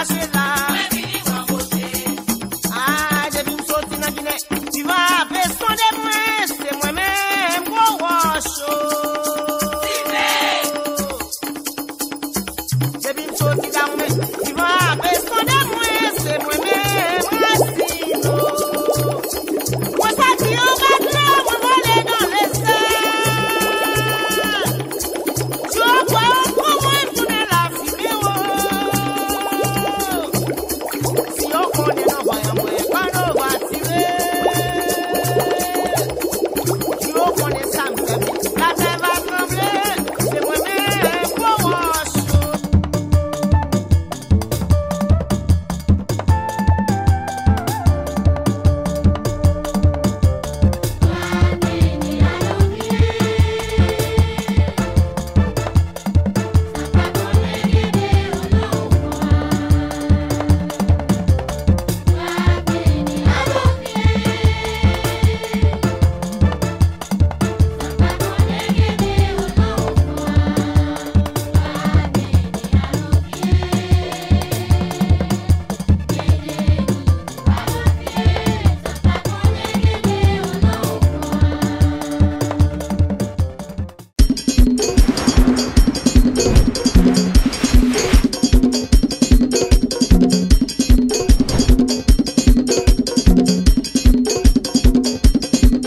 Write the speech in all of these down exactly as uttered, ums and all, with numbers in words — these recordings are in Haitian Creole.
Mache la. Mwen vini pran kote. Ah, depi m soti nan Ginen, ti van ap eskonde mwen, se mwen menm gwo wòch. Depi m soti la mwen, ti van ap eskonde mwen, se mwen menm rasin. Mwen soti anba dlo, mwen vole nan lestèl. Yo kwè yo pran mwen tounen lafimen, wo. Si yo konnen non vanyan mwen, pa nou va tire. Si yo konnen sa m fè, latè va tranble, se mwen menm gwo wòch.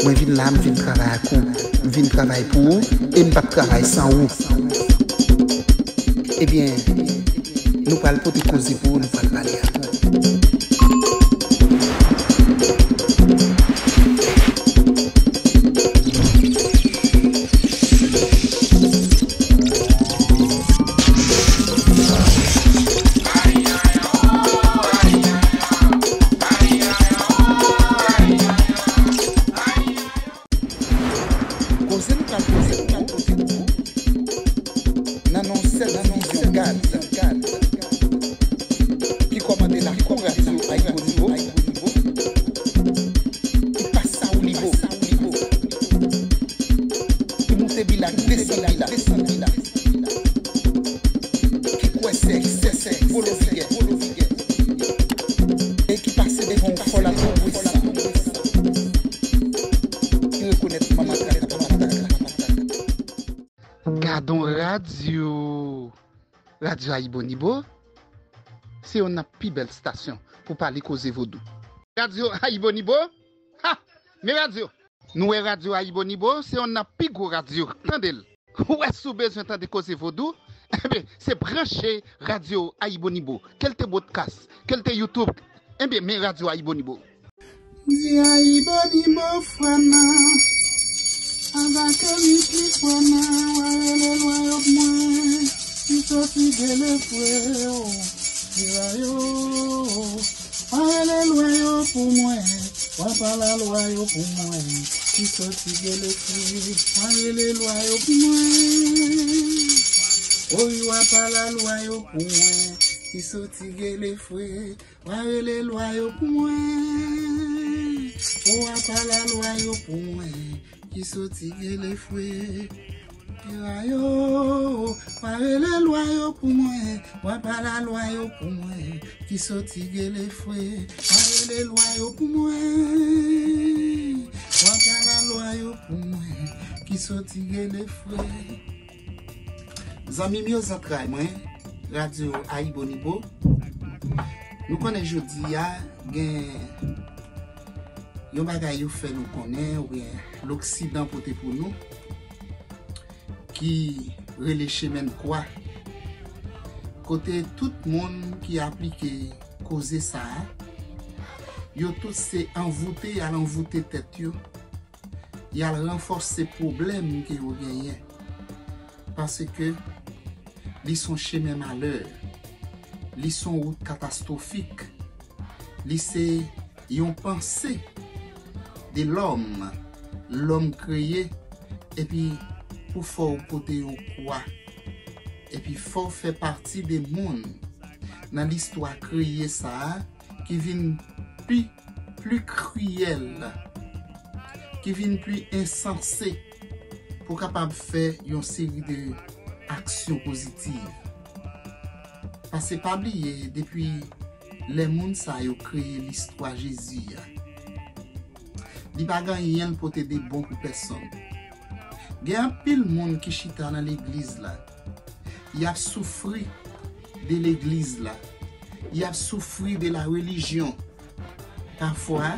Mwen vin la, m vin travay ak ou. M vin travay pou ou, e m p ap travay san ou. Ebyen, nou pral pote koze pou ou, nou pral pale ak ou. Koze nou pral poze pou ou nan non sèt vizyon gad ki kòmande lakou radyo Ayibo Nibo, ki pase Ayibo Nibo, ki moute Bilak desann Bilak, ki kwè sè sè sè Golovigè, e ki pase devan yon fò lakou bwis. Ki rekonèt manman kaka papa kaka. Gadon radyo. Radyo Ayibo Nibo, se yonn nan pi bèl stasyon pou pale koze vodou. Radyo Ayibo Nibo, ha! Men radyo! Nou wè Radyo Ayibo Nibo, se yonn nan pi gwo radyo. Tande l! Ou wè si w bezwen tande koze vodou, enben, se branche Radyo Ayibo Nibo. Ke l te podcast, ke l te YouTube, enben, men Radyo Ayibo Nibo. Di Ayibo Nibo frè m nan, anba ke mi pli frè m nan, w a rele lwa yo pou mwen, ki soti gele fre, o, di lwa yo, w a rele lwa yo pou mwen, w a pale lwa yo pou mwen, ki soti gele fre, w a rele lwa yo pou mwen, o, w a pale lwa yo pou mwen, ki soti gele fre. W a rele lwa yo pou mwen. W a pale lwa yo pou mwen. Ki soti gele fre. Lwa yo. W a rele lwa yo pou mwen. W a pale lwa yo pou mwen. Ki soti gele fre. W a rele lwa yo pou mwen. W a pale lwa yo pou mwen. Ki soti gele fre. Zanmi m yo, zantray mwen, Radyo Ayibo Nibo, nou konnen jodi a gen yon bagay yo fè nou konnen, oubyen Loksidan pote pou nou, ki rele chemen kwa, kote tout moun ki aplike koze sa a, yo tout se anvoute y al anvoute tèt yo, y al ranfòse pwoblèm ke yo genyen. Paske li se yon chemen malè, li se yon wout katastwofik, li se yon panse de lòm, lòm kreye, epi pou fè w pote yon kwa, epi fè w fè pati de moun nan listwa kreye sa a, ki vin pi, pli kriyèl, ki vin pli ensanse pou kapab fè yon seri de aksyon pozitiv. Paske pa bliye, depi lè moun sa yo kreye listwa Jezi a, li pa gen anyen l pote de bon pou pèsonn. Gen anpil moun ki chita nan legliz la, y ap soufri de legliz la, y ap soufri de la relijyon. Pafwa,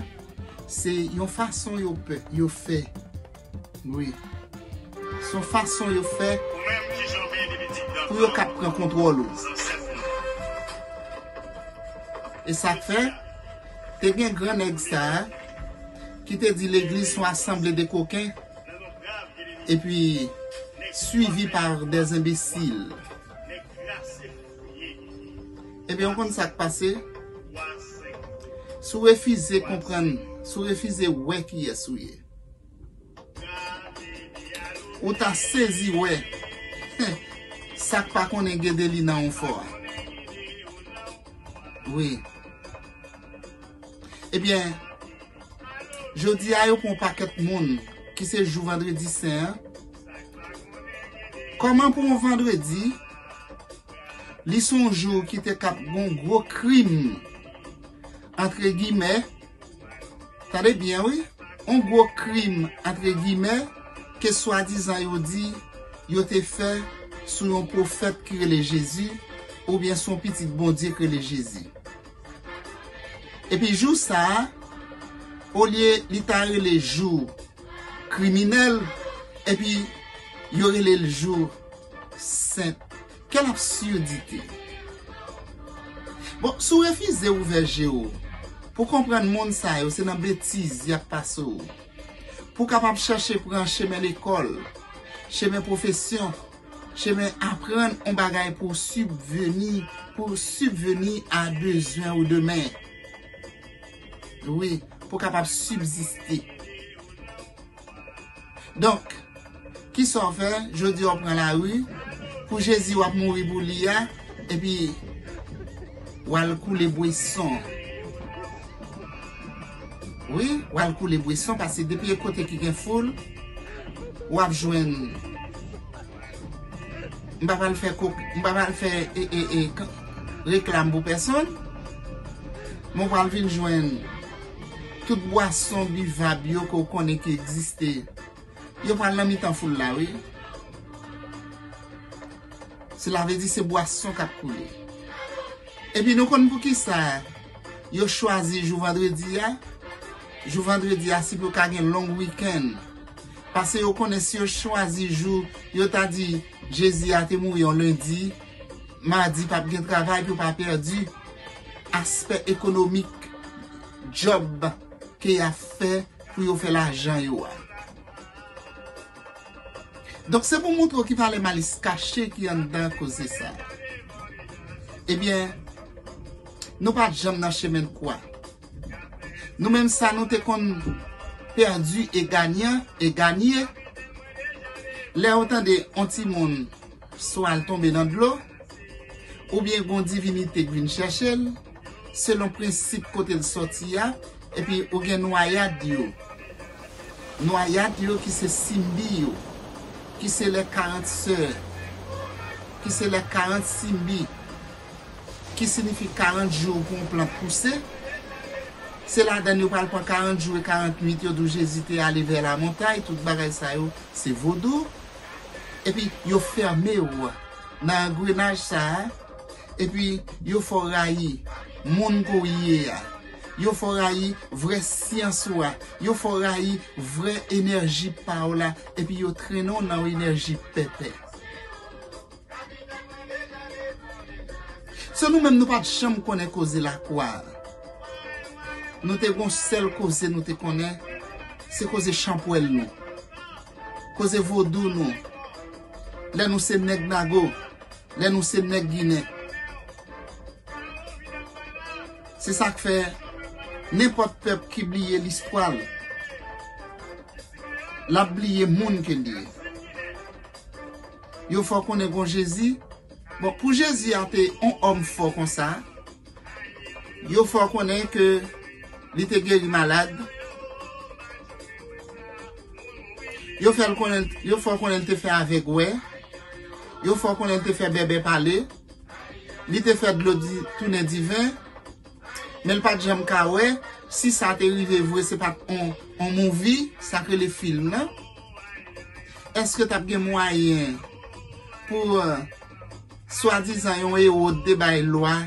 se yon fason yo pè, yo fè. Wi. Se yon fason yo fè pou yo kab pran kontwòl ou. E sa k fè, te gen gran nèg sa a ki te di legliz se yon asanble de koken, epi swivi pa de enbesil. Ebyen, ou konn sa k pase? Si w refize konprann, si w refize wè kiyès ou ye, ou ta sezi wè sa k pa konnen gede li nan yon fò a. Wi. Ebyen, jodi a yo pran yon pakèt moun ki se jou Vandredi Sen an. Kòman pou yon vandredi, li se yon jou ki te kab gon gwo krim, antre gimè, tande byen wi, yon gwo krim, antre gimè, ke swadizan yo di yo te fè sou yon pwofèt ki rele Jezi, oubyen sou yon pitit Bondye ki rele Jezi. Epi jou sa a, olye li ta rele jou kriminèl, epi yo rele l jou sent. Quelle absurdité! Bon, si w refize ouvè je w pou konprann moun sa yo, se nan betiz y ap pase w. Pou w kapab chache pran chemen lekòl, chemen pwofesyon, chemen aprann yon bagay pou w sibveni, pou w sibveni a bezwen ou demen. Wi, pou w kapab sibziste. Donk, kisa w fè? Jodi a w pran lari, pou Jezi w ap mouri pou li a, epi w al koule bweson. Wi, w al koule bweson, paske depi e kote ki gen foul, w ap jwenn. M pa pral fè kok, m pa pral fè, e, e, e, k-, reklam pou pèsonn. Men w pral vin jwenn tout bwason bivab yo ke w konnen ki egziste. Yo pral nan mitan foul la, wi. Sela vle di se bwason k ap koule. Epi nou konn poukisa yo chwazi jou vandredi a? Jou vandredi a se pou yo ka gen long weekend. Paske yo konnen si yo chwazi jou, yo ta di Jezi a te mouri yon lendi, madi p ap gen travay pou yo pa pèdi aspè ekonomik djòb ke y ap fè pou yo fè lajan yo a. Donk, se pou montre w ki valè malis kache ki anndan koze sa. Ebyen, nou pa t janm nan chemen kwa. Nou menm sa nou te konn pèdi e ganyan, e ganye. Lè w tande yon timoun swa l tonbe nan dlo, oubyen gon divinite k vin chèche l, selon prensip kote l sòti a, epi ou gen nwayad yo. Nwayad yo ki se Simbi yo, ki se les quarante sœurs, ki se les quarante Simbi, ki siyifi karant jou pou yon plant pouse. Se ladan yo pral pran karant jou e karant nwit, yo di w Jezi te ale vè lamontay, tout bagay sa yo, se vodou. Epi yo fèmen w nan angrenaj sa a, epi yo fè w rayi moun ke w ye a, yo fè w rayi vrè syans ou a, yo fè w rayi vrè enèji pa w la, epi yo trennen w nan yon enèji pèpè. Se nou menm nou pa t janm konnen koze lakwa a. Nou te gon sèl koze nou te konnen, se koze chanpwèl nou. Koze vodou nou. Lè nou se nèg Nago, lè nou se nèg Ginen. Se sa k fè nenpòt pèp ki bliye listwa l, l ap bliye moun ke l ye. Yo fè w konnen gon Jezi. Bon, pou Jezi a te yon òm fò konsa, yo fè w konnen ke li te geri malad. Yo fè l konnen, yo fè w konnen l te fè avèg wè. Yo fè w konnen l te fè bèbè pale. Li te fè dlo di, tounen diven, men l pa t janm ka wè si sa te rive vre, se pa t on, on movie, sa k rele fim nan. Èske t ap gen mwayen pou, euh, swadizan yon Ewòd te bay lwa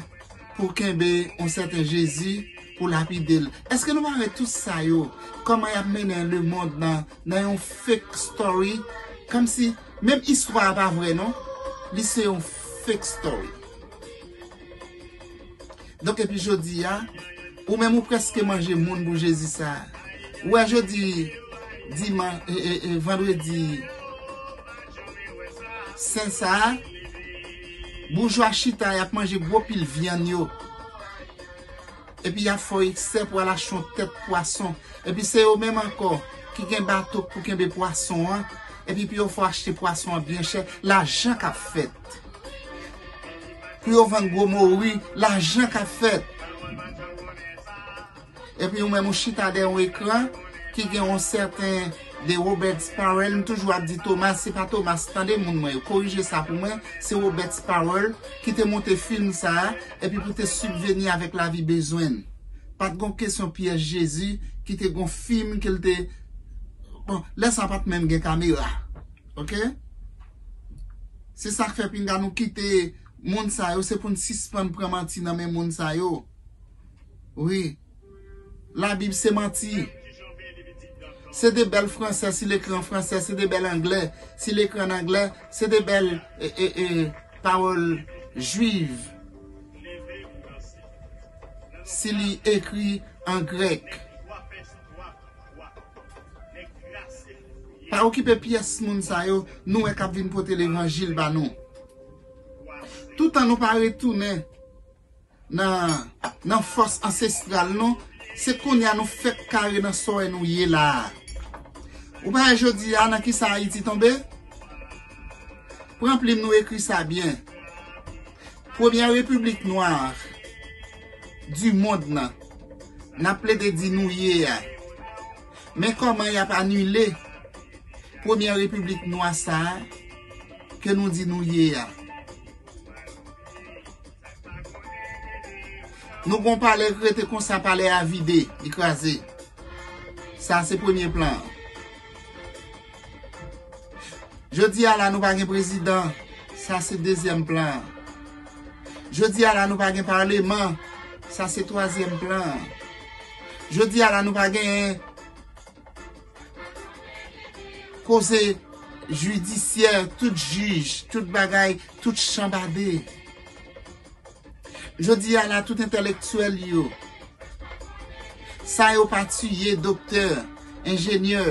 pou kenbe yon sèten Jezi pou lapide l? Èske nou pa wè tout sa yo, kòman y ap mennen lemonn nan, nan yon fake story, kòmsi menm istwa a pa vrè non, li se yon fake story. Donk, epi jodi a, ou menm ou prèske manje moun pou Jezi sa a. Ou wè jodi, diman, e, e, e, vandredi sen sa a, boujwa chita, y ap manje gwo pil vyann yo. Epi y ap fè w eksè pou al achte yon tèt pwason. Epi se yo menm ankò ki gen bato pou kenbe pwason an. Epi pou yo fè w achte pwason an byen chè, lajan k ap fèt. Pou yo vann gwo mori, lajan k ap fèt. Epi ou menm ou chita dèyè yon ekran ki gen yon sèten de Robert Sparrell, m toujou ap di Thomas, se pa Thomas, tande moun mwen yo, korije sa pou mwen, se Robert Sparrell ki te monte fim sa a, epi pou te sibveni avèk lavi bezwen l. Pa t gon kesyon pyès Jezi ki te gon fim ke l te, bon, lè sa pa t menm gen kamera. Oke? Se sa k fè pinga nou kite moun sa yo, se pou n sispann pran manti nan men moun sa yo. Wi. Labib se manti. Se de bèl fransè si l ekri an fransè, se de bèl anglè si l ekri an anglè, se de bèl, e, e, e, pawòl jwiv si li ekri an grèk. Pa okipe pyès moun sa yo, nou wè k ap vin pote levanjil ba nou. Toutan nou pa retounen nan, nan fòs ansestral nou, se kounye a nou fèk kare nan sòrè nou ye la a. Ou pa wè jodi a nan kisa Ayiti tonbe? Pran plim nou ekri sa byen. Premyè repiblik nwa di mond nan, n ap plede di nou ye a. Men kòman y ap anile premyè repiblik nwa sa a ke nou di nou ye a. Nou gon palè k rete konsa, palè a vide, li kraze. Sa se premye plan an. Jodi a la nou pa gen prezidan, sa se dezyèm plan an. Jodi a la nou pa gen paleman, sa se twazyèm plan an. Jodi a la nou pa gen koze jidisyè, tout jij, tout bagay, tout chanbade. Jodi a la, tout entèlektyèl yo, sa yo pa tiye, doktè, enjenyè,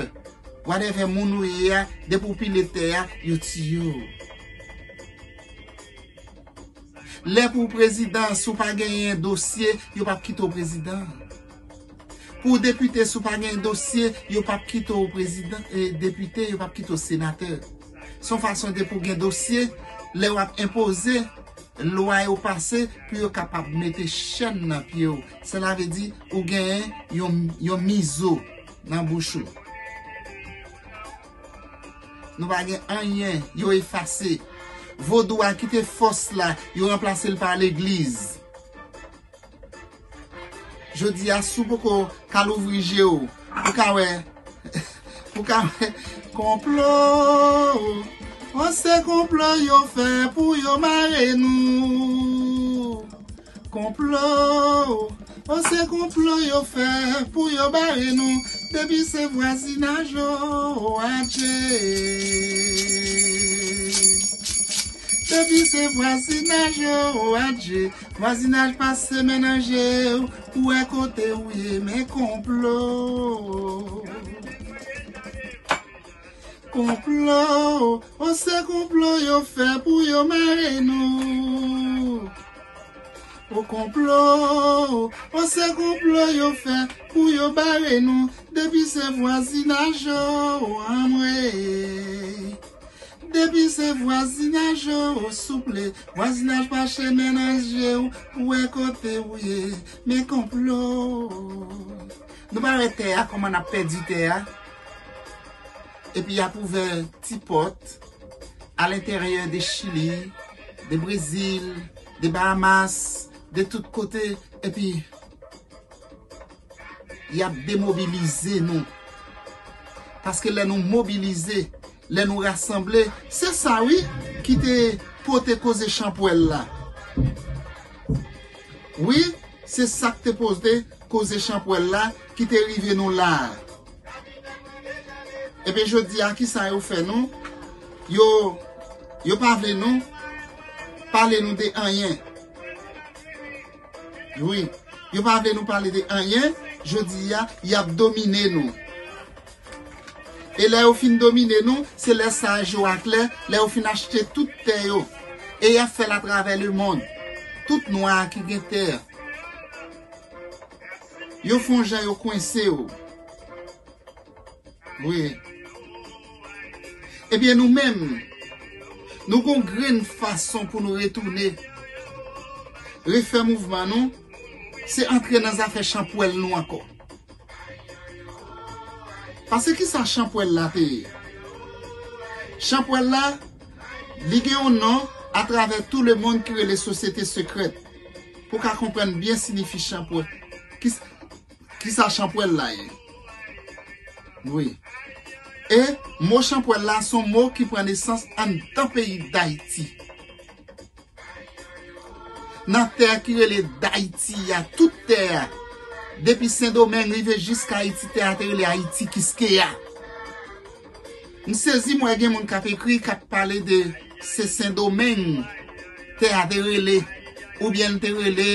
whatever moun ou ye a, depi w pile tè a, yo tiye w. Lè pou w prezidan, si w pa genyen dosye, yo p ap kite w prezidan. Pou w depite, si w pa genyen dosye, yo p ap kite w prezidan, e, depite, yo p ap kite w senatè. Se yon fason de pou w gen dosye, lè w ap enpoze, lwa yo pase pou yo kapab mete chèn nan pye w. Sela vle di ou genyen yon, yon mizo nan bouch ou. Nou pa gen anyen, yo efase. Vodou a kite fòs la, yo ranplase l pa legliz. Jodi a, si w poko ka louvri je w, ou ka wè, ou ka wè konplo. O se konplo yo fè pou yo mare nou. Konplo. O se konplo yo fè pou yo bare nou. Depi se vwazinaj o, adje. Depi se vwazinaj o, adje. Vwazinaj pase mennanje w, ou wè kote ou ye, men konplo. Konplo, o se konplo yo fè pou yo mare nou. O konplo, o se konplo yo fè pou yo bare nou. Depi se vwazinaj o, anmwe. Depi se vwazinaj o, souple, vwazinaj pa chemen nan je w, ou wè kote ou ye, men konplo. Nou pa wè tè a, kòman n ap pèdi tè a? Epi y ap ouvè ti pòt a lenteryè de Chili, de Brezil, de Bahamas, de tout kote, epi y ap demobilize nou. Paske lè nou mobilize, lè nou rasanble, se sa wi ki te pote koze chanpwèl la. Wi, se sa k te pote koze chanpwèl la ki te rive nou la a. Ebyen jodi a, kisa yo fè nou? Yo, yo pa vle nou pale nou de anyen. Wi, yo pa vle nou pale de anyen. Jodi a, y ap domine nou. E lè yo fin domine nou, se lè sa a je w a klè, lè yo fin achte tout tè yo. E y ap fè l atravè lemonn. Tout nwa ki gen tè. Yo fè yon jan yo kwense w. Wi. Ebyen nou menm, nou gon grenn fason pou nou retounen, refè mouvman nou, se antre nan zafè chanpwèl nou ankò. Paske kisa chanpwèl la te ye? Chanpwèl la, li gen yon non atravè tout lemonn ki rele sosyete sekrèt. Pou w ka konprann byen siyifi chanpwèl. Kis-, kisa chanpwèl la ye? Wi. E mo chanpwèl la se yon mo ki pran nesans anndan peyi Dayiti. Nan tè ki rele Dayiti a, tout tè a, depi Sendomeng rive jiska Ayiti, tè a te rele Ayiti Kiskeya. M sezi, m wè gen moun k ap ekri, k ap pale de se Sendomeng tè a te rele, oubyen l te rele,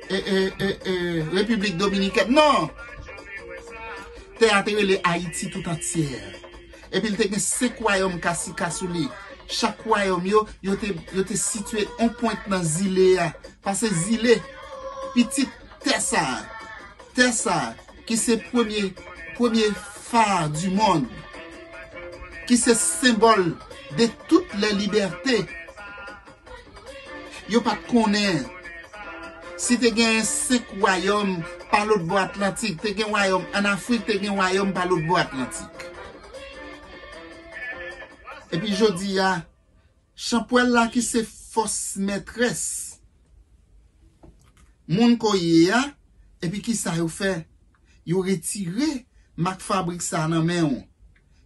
e, e, e, e, Repiblik Dominikèn. Non! Tè a te rele Ayiti tout antyè. Epi l te gen senk wayòm kasika sou li. Chak wayòm yo, yo te, yo te sitiye on pwent nan zile a. Paske zile, pitit tè sa a. Tè sa a, ki se premye, premye phare du monde, ki se senbòl de toutes les libertés. Yo pa t konnen si te gen senk wayòm pa lòt bò Atlantik, te gen wayòm ann Afrik, te gen wayòm pa lòt bò Atlantik. Epi jodi a, chanpwèl la ki se fòs mètrès moun ke w ye a, epi kisa yo fè? Yo retire mak fabrik sa nan men w.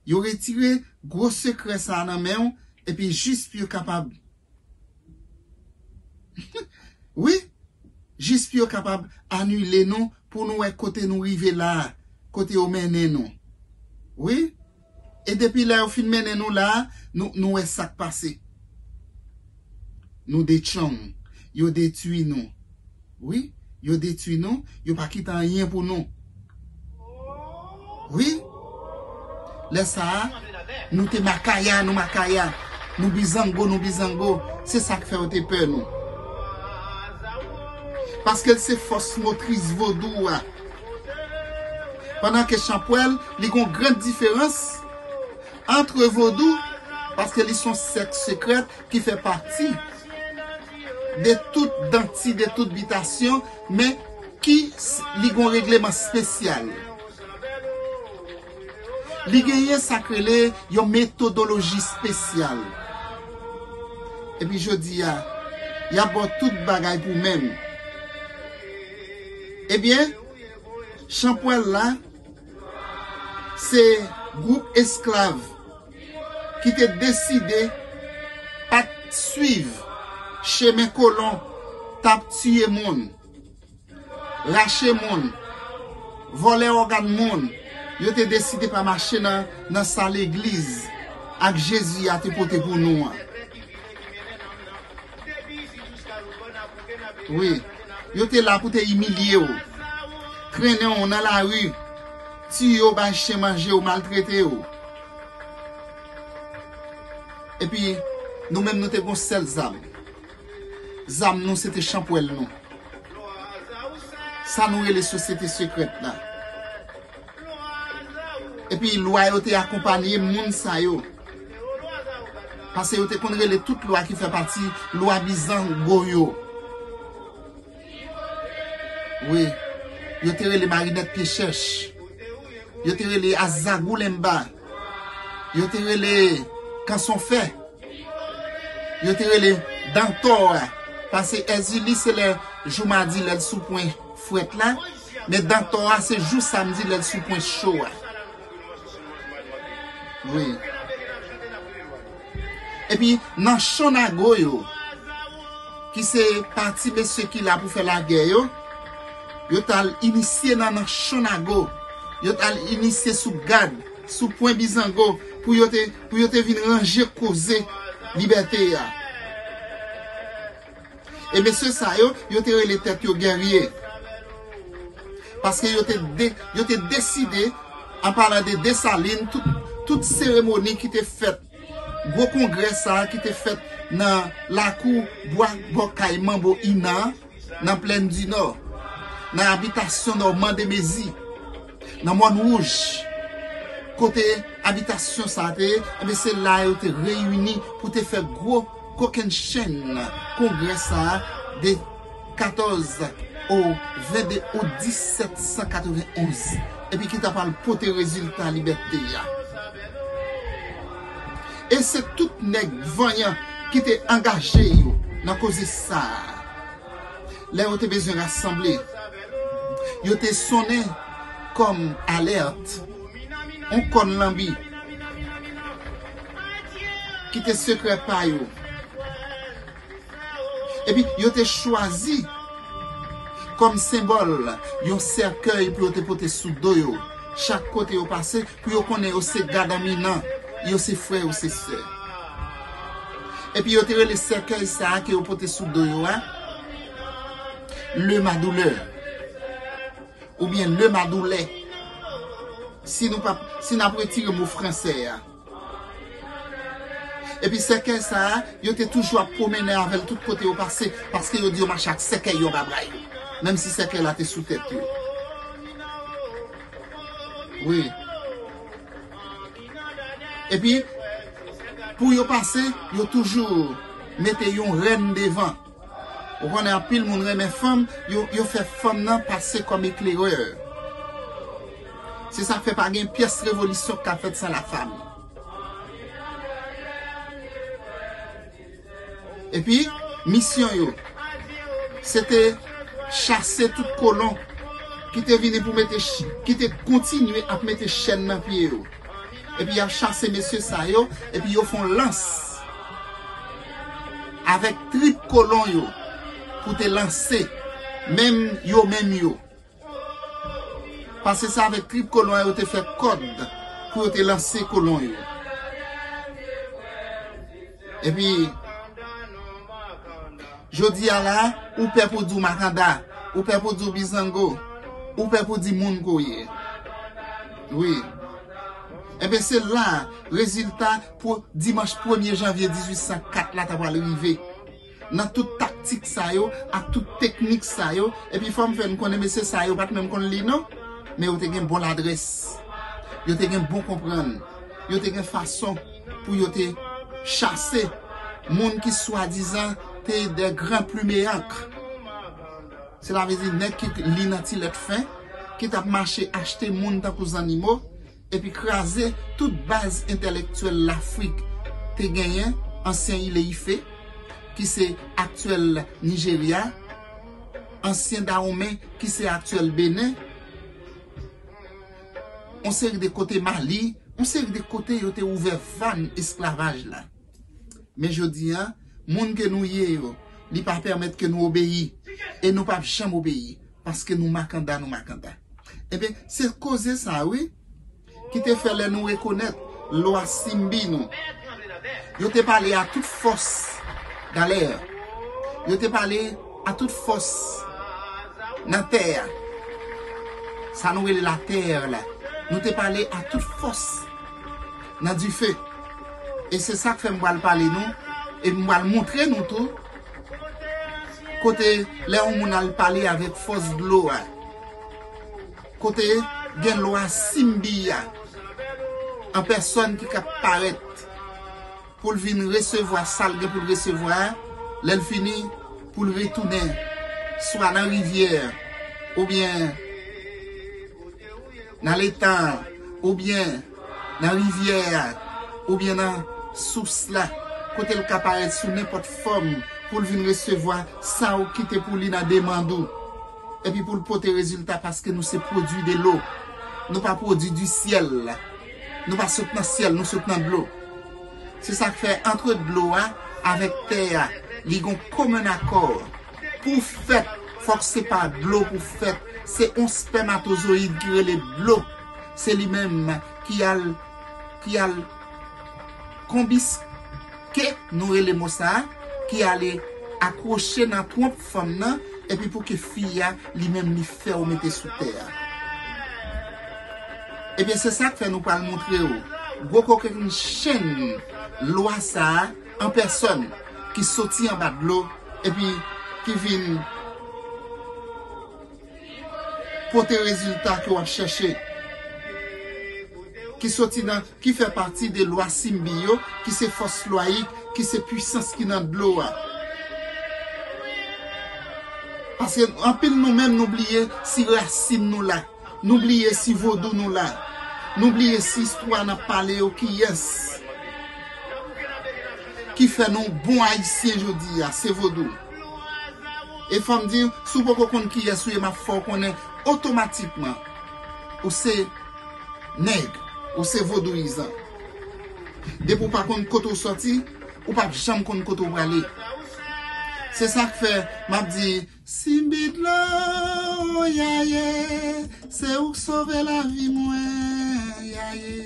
Yo retire gwo sekrè sa nan men w, epi jis pou yo kapab, wi, jis pou yo kapab anile nou, pou nou wè kote nou rive la a, kote yo mennen nou. Wi. E depi lè yo fin mennen nou la a, nou, nou wè sa k pase. Nou detchong. Yo detwi nou. Wi, yo detwi nou, yo pa kite anyen pou nou. Wi. Lè sa a, nou te makaya, nou makaya. Nou bizango, nou bizango. Se sa k fè yo te pè nou. Paske l se fòs motris vodou a. Pandan ke chanpwèl, li gon gran diferans ant vodou, paske li se yon sèk sekrè ki fè pati de tout danti, de tout bitasyon, men ki s-, li gon regleman espesyal. Li genyen sa k rele yon metodoloji espesyal. Epi jodi a, y ap ba w tout bagay pou menm. Ebyen, chanpwèl la, se gwoup esklav ki te deside pa t swiv chemen kolon t ap tiye moun, rache moun, vòlè ògàn moun, yo te deside pa mache nan, nan sa legliz ak Jezi a te pote pou nou an. Wi, yo te la pou te imilye w, trennen w nan lari, tiye w, bay chen manje w, maltrete w. Epi, nou menm nou te gon sèl zam. Zam nou se te chanpwèl nou. Sa nou rele sosyete sekrèt la. Epi lwa yo te akonpanye moun sa yo. Paske yo te konn rele tout lwa ki fè pati lwa bizango yo. Wi, yo te rele marinèt pye chèch. Yo te rele azagoulenba. Yo te rele kanson fè. Yo te rele dantò a. Pase Èzili se lè jou madi lè l sou pwen frèt la, men Dantò a se jou samdi lè l sou pwen cho a. Wi. Epi nan Chonago yo, ki se pati mesye ki la pou fè lagè yo, yo t al inisye nan, nan Chonago, yo t al inisye sou gad, sou pwen Bizango, pou yo te, pou yo te vin ranje koze libète a. E mesye sa yo, yo te rele tèt yo gèrye. Paske yo te de, yo te deside, an palan de Desalin, tout, tout seremoni ki te fèt, gwo kongrè sa a ki te fèt nan lakou bwa bò kay Manbo Inan, nan Plèn di Nò, nan abitasyon Nòman de Mezi, nan Mòn Wouj, kote abitasyon sa a te ye, ebyen se la yo te reyini pou te fè gwo kokennchenn kongrè sa a de katòz o vennde out disèt san katrevenn onz, epi ki ta pral pote rezilta libète a. E se tout nèg vanyan ki te angaje yo nan koze sa a. Lè yo te bezwen rasanble, yo te sonnen kòm alèt, yon kòn lanbi ki te sekrè pa yo. Epi yo te chwazi kòm senbòl yon sèkèy pou yo te pote sou do yo, chak kote yo pase, pou yo konnen yo se gad an Minan, yo se frè, yo se sè. Epi yo te rele sèkèy sa a ke yo pote sou do yo a, le madoulè, oubyen le madoulè, si nou pa, si n ap retire mo fransè a. Epi sèkèy sa a, yo te toujou ap pwomennen avè l tout kote yo pase, paske yo di yo mache ak sèkèy yon ba bra yo, menm si sèkèy la te sou tèt yo. Wi. Epi, pou yo pase, yo toujou mete yon rèn devan. Ou konnen anpil moun renmen fanm, yo, yo fè fanm nan pase kòm eklerè. Se sa k fè pa gen pyès revolisyon k ka fèt san lafam. Epi, misyon yo, se te chase tout kolon ki te vini pou mete ch-, ki te kontinye ap mete chèn nan pye yo. Epi y ap chase mesye sa yo, epi yo fè yon lans avèk trip kolon yo pou te lanse, menm yo menm yo. Paske se avèk trip kolon yo te fè kòd pou yo te lanse kolon yo. Epi, jodi a la, ou pè pou di w makanda, ou pè pou di w bizango, ou pè pou di moun ke w ye. Wi. Enben, se la rezilta pou dimanch premye janvye dizuit san kat la ta pral rive. Nan tout taktik sa yo, ak tout teknik sa yo, epi fò m fè n konnen mesye sa yo pa t menm konn li non, men yo te gen bon ladrès. Yo te gen bon konprann. Yo te gen fason pou yo te chase moun ki swadizan te de gran plimeyank. Sela vle di nèg ki li nan ti lèt fen, ki t ap mache achte moun tankou zannimo, epi kraze tout baz entèlektyèl Lafrik te genyen, ansyen Ile Ife, ki se aktyèl Nijerya, ansyen Dawonmen, ki se aktyèl Benen, yon seri de kote Mali, yon seri de kote yo te ouvè vàn esklavaj la. Men jodi a, moun ke nou ye yo, li pa pèmèt ke nou obeyi. E nou p ap janm obeyi, paske nou makanda, nou makanda. Ebyen, se koze sa, wi, ki te fè lè nou rekonèt lwa Simbi nou. Yo te pale a tout fòs, dalè, yo te pale a tout fòs nan tè a. Sa nou rele latè la. Nou te pale a tout fòs nan dife. E se sa k fè m pral pale nou, e m pral montre nou tou, kote lè yon moun al pale avèk fòs dlo a, kote gen lwa Simbi a, an pèsòn ki ka parèt pou l vin resevwa sa l gen pou l resevwa, lè l fini, pou l retounen, swa nan rivyè, oubyen nan letan, oubyen nan rivyè a, oubyen nan sous la, kote l ka parèt sou nenpòt fòm pou l vin resevwa sa ou kite pou li nan demann ou. Epi pou l pote rezilta, paske nou se pwodui de lo. Nou pa pwodui di syèl. Nou pa sot nan syèl, nou sot nan dlo. Se sa k fè antre dlo a avèk tè a, li gon komen akò. Pou fèt, fòk se pa dlo pou fèt. Se yon spèmatozoyid ki rele dlo. Se li menm ki al, ki al konbiske, nou rele mo sa a, ki ale akwoche nan twonp fanm nan, epi pou ke fi a, li menm, li fè w mete sou tè a. Ebyen, se sa k fè nou pral montre w gwo kokennchenn lwa sa a an pèsòn ki soti anba dlo, epi ki vin pote rezilta ke w ap chèche, ki soti nan, ki fè pati de lwa Simbi yo, ki se fòs lwayik, ki se pwisans ki nan dlo a. Paske anpil nou menm nou bliye si rasin nou la, nou bliye si vodou nou la, nou bliye si istwa n ap pale yo kiyès ki fè nou bon Ayisyen jodi a, se vodou. E fò m di, si w poko konn kiyès ou ye, m ap fè w konnen otomatikman ou se nèg, ou se vodouyizan. Depi w pa konn kote w sòti, ou p ap janm konn kote w prale. Se sa k fè m ap di, Simbi dlo, yaye, se ou k sove lavi mwen, yaye.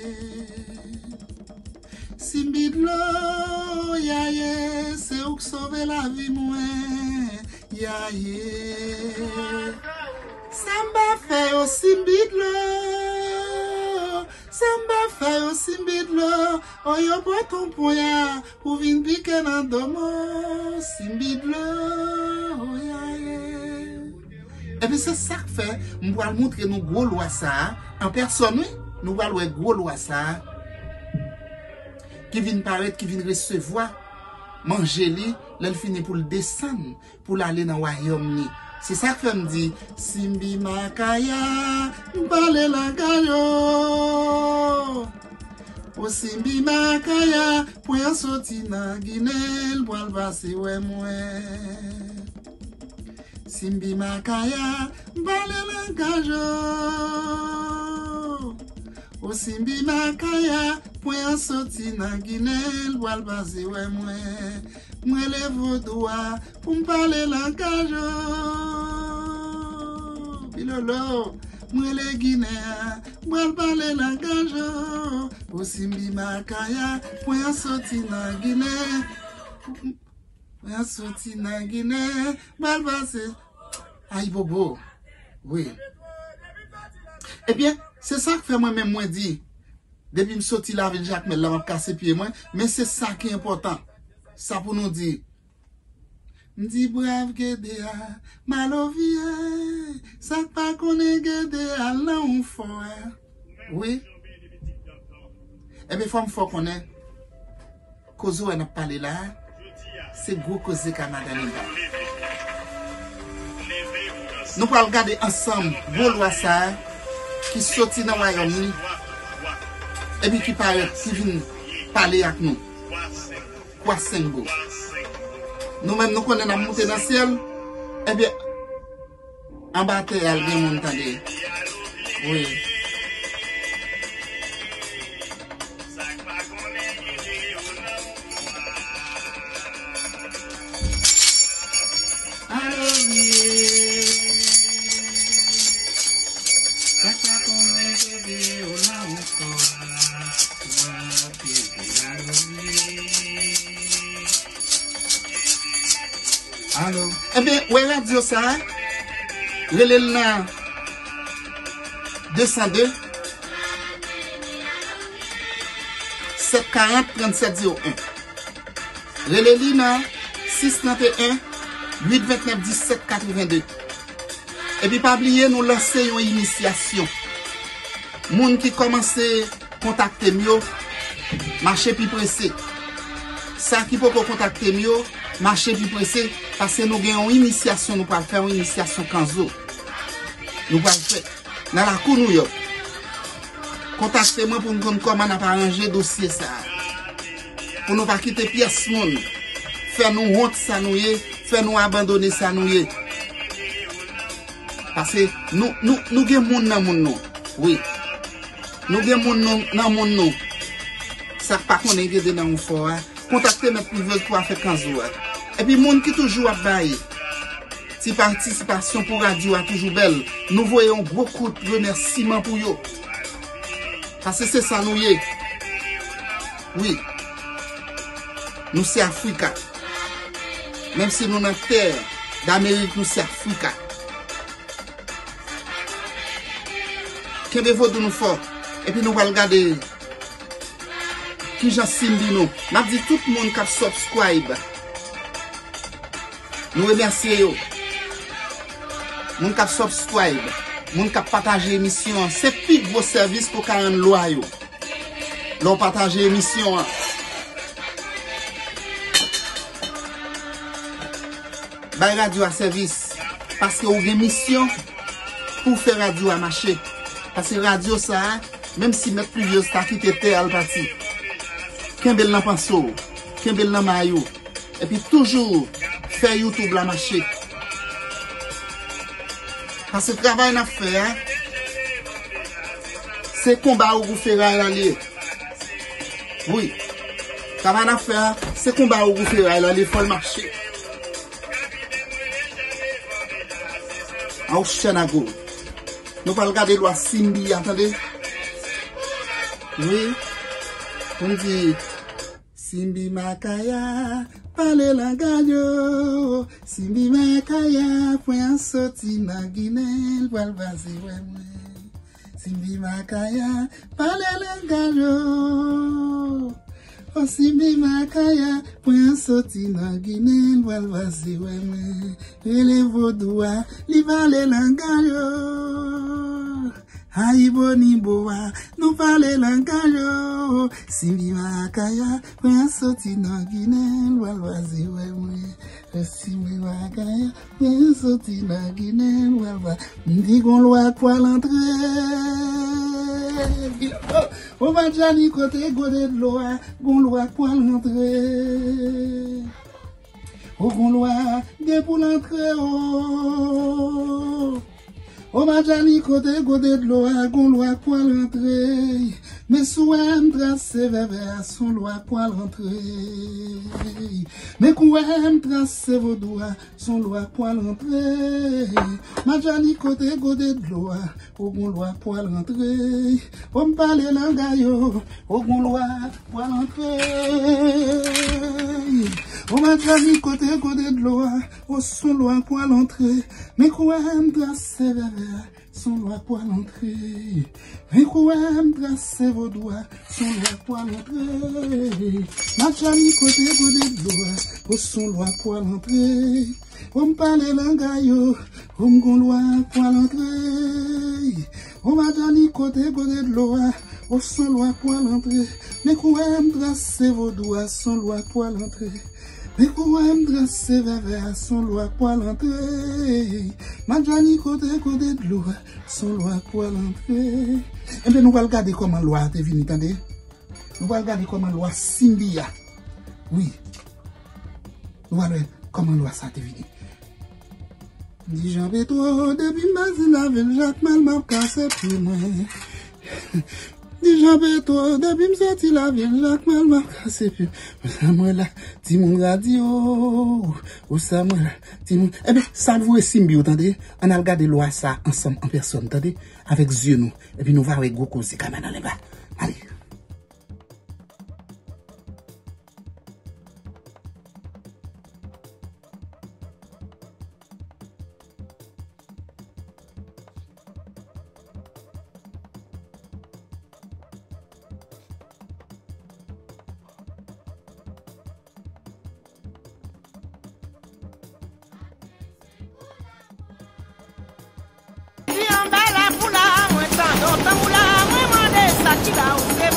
Simbi dlo, yaye, se ou k sove lavi mwen, yaye. Sa m pa fè yo, Simbi dlo, sa m pa fè yo, Simbi dlo, o yo pote yon ponya pou vin pike nan do m, o Simbi dlo, yaye. Epi se sa k fè m pral montre nou gwo lwa sa a, an pèsòn, wi, nou pral wè gwo lwa sa a ki vin parèt, ki vin resevwa manje li, lè l fini pou l desann, pou l ale nan wayòm li. Se sa k fè m di, Simbi Makaya, m pale langaj yo. O Simbi Makaya, pwen an soti nan Ginen, l pral pase wè mwen. Simbi Makaya, m pale langaj yo. O Simbi Makaya, pwen an soti nan Ginen, l pral pase wè mwen. M rele vodou a pou m pale langaj yo. Bilolo, m rele Ginen an, m pral pale langaj yo. O Simbi Makaya, pwen an soti nan Ginen. Mwen soti nan Ginen, m al pase Ayibobo. Wi. Ebyen, se sa k fè mwen menm mwen di, depi m soti lavil Jakmèl la, m ap kase pye mwen, men se sa ki enpòtan. Sa pou nou di. M di brav Gede a, Malovye, sa k pa konnen Gede a, al nan yon fò a. Wi. Ebyen, fò m fè w konnen. Koze w wè n ap pale la a, se gwo koze ka madanm li ba. Nou pral gade ansanm gwo lwa sa a ki soti nan wayòm li, epi ki parèt, ki vin pale ak nou. Kwa Sengo. Nou menm nou konnen n ap moute nan syèl, ebyen, anba tè a l gen moun tande. Wi. Alo, wi. Sa k pa konnen Gede yo la ankò a. Alo, wi. Alo. Ebyen, wè radyo sa a, rele l nan de san de, sèt karant, trannsèt zewo en. Rele li nan sis trant e en, uit ventnèf, disèt katreven de. Epi pa bliye, nou lanse yon inisyasyon. Moun ki kòmanse kontakte m yo, mache pi prese. Sa ki poko kontakte m yo, mache pi prese, paske nou gen yon inisyasyon nou pral fè, yon inisyasyon kanzo. Nou pral fè nan lakou Nouyòk. Kontakte mwen pou n konn kòman n ap aranje dosye sa a. Pou nou pa kite pyès moun fè nou wont sa nou ye, fè nou abandone sa nou ye. Paske nou, nou, nou gen moun nan moun nou. Wi. Nou gen moun nou, nan moun nou. Sa k pa konnen ki te nan yon fò a, kontakte Mèt Plivyez pou afè kanzo a. Epi moun ki toujou ap bay ti patisipasyon pou radyo a toujou bèl, nou voye yon gwo kout remèsiman pou yo. Paske se sa nou ye. Wi. Nou se Afrika. Menm si nou nan tè Damerik, nou se Afrika. Kenbe vodou nou fò. Epi nou pral gade kijan Simbi nou. M ap di tout moun k ap subscribe, nou remèsye yo. Moun k ap subscribe, moun k ap pataje emisyon an, se pi gwo sèvis ke w ka rann lwa yo. Lè w pataje emisyon an, bay radyo a sèvis, paske ou gen misyon pou w fè radyo a mache. Paske radyo sa a, menm si Mèt Plivyez ta kite tè a l pati, kenbe l nan panse w, kenbe l nan may ou, epi toujou fè YouTube la mache. Paske travay n ap fè a, se konba Ogou Feray la l ye. Wi. Travay n ap fè a, se konba Ogou Feray la l ye, fò l mache. Aw chènago. Nou pral gade lwa Simbi a, tande. Wi. Pou m di, Simbi Makaya, pale langay yo. Simbi Makaya, pwen an soti nan ginen, l pral pase wè mwen. Simbi Makaya, pale langay yo. O Simbi Makaya, pwen an soti nan ginen, l pral pase wè mwen. Rele vodou a, li pale langay yo. Ayibonibo a, nou pale langay yo. Simbi Makaya, pwen an soti nan ginen, l pral pase wè mwen. Simbi Makaya, pwen an soti nan ginen, l pral pa. M di gon lwa k pral antre. O Madjani, kote gode dlo a, gon lwa k pral antre. O gon lwa gen pou l antre, o. O Madjani, kote gode dlo a, gon lwa k pral antre. Men si w wè m trase vèvè a, s on lwa k pral antre. Men kou w wè m trase vodou a, s on lwa k pral antre. Madjani, kote gode dlo a, o gon lwa k pral antre. O m pale langay yo, o gon lwa k pral antre. O Madjani, kote gode dlo a, o s on lwa k pral antre. Men kou w wè m trase vèvè a, s on lwa k pral antre. Men kou w wè m trase vodou a, s on lwa k pral antre. Madjani, kote gode dlo a, o s on lwa k pral antre. O m pale langay yo, o m gon lwa k pral antre. O Madjani, kote gode dlo a, o s on lwa k pral antre. Men kou w wè m trase vodou a, s on lwa k pral antre. Men kou w wè m trase vèvè a, s on lwa k pral antre. Madjani, kote gode dlo a, s on lwa k pral antre. Enben, nou pral gade kòman lwa a te vini, tande. Nou pral gade kòman lwa Simbi a. Wi. Nou pral wè kòman lwa sa te vini. Di Jan Petwo, depi m pase lavil Jakmèl, m ap kase pye mwen. Di Jan Petwo, depi m soti lavil Jakmèl, m ap kase pye mwen. Sa mwen la, timoun radyo. O sa mwen la, timoun. Enben, sa l voye Simbi yo, tande. Ann al gade lwa sa ansanm an pèsòn, tande. Avèk zye nou. Epi nou va wè gwo koze Kamanalenba. Ale. Di anba lakou la, mwen tande w tanbou la, mwen mande sa ki la ou se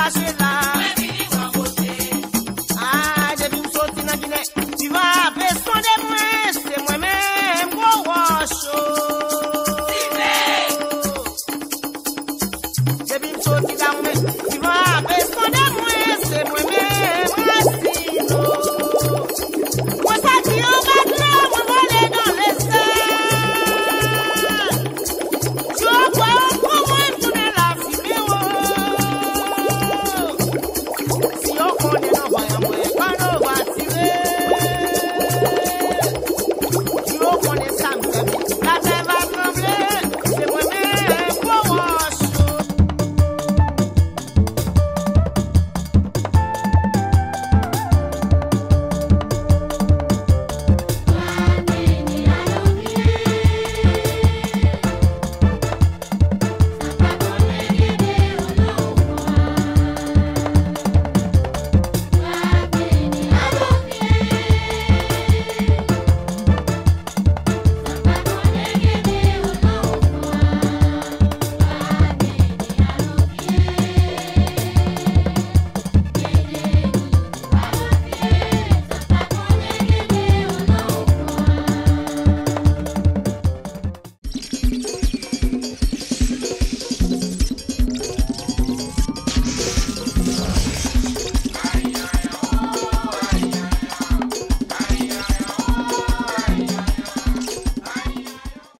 Se la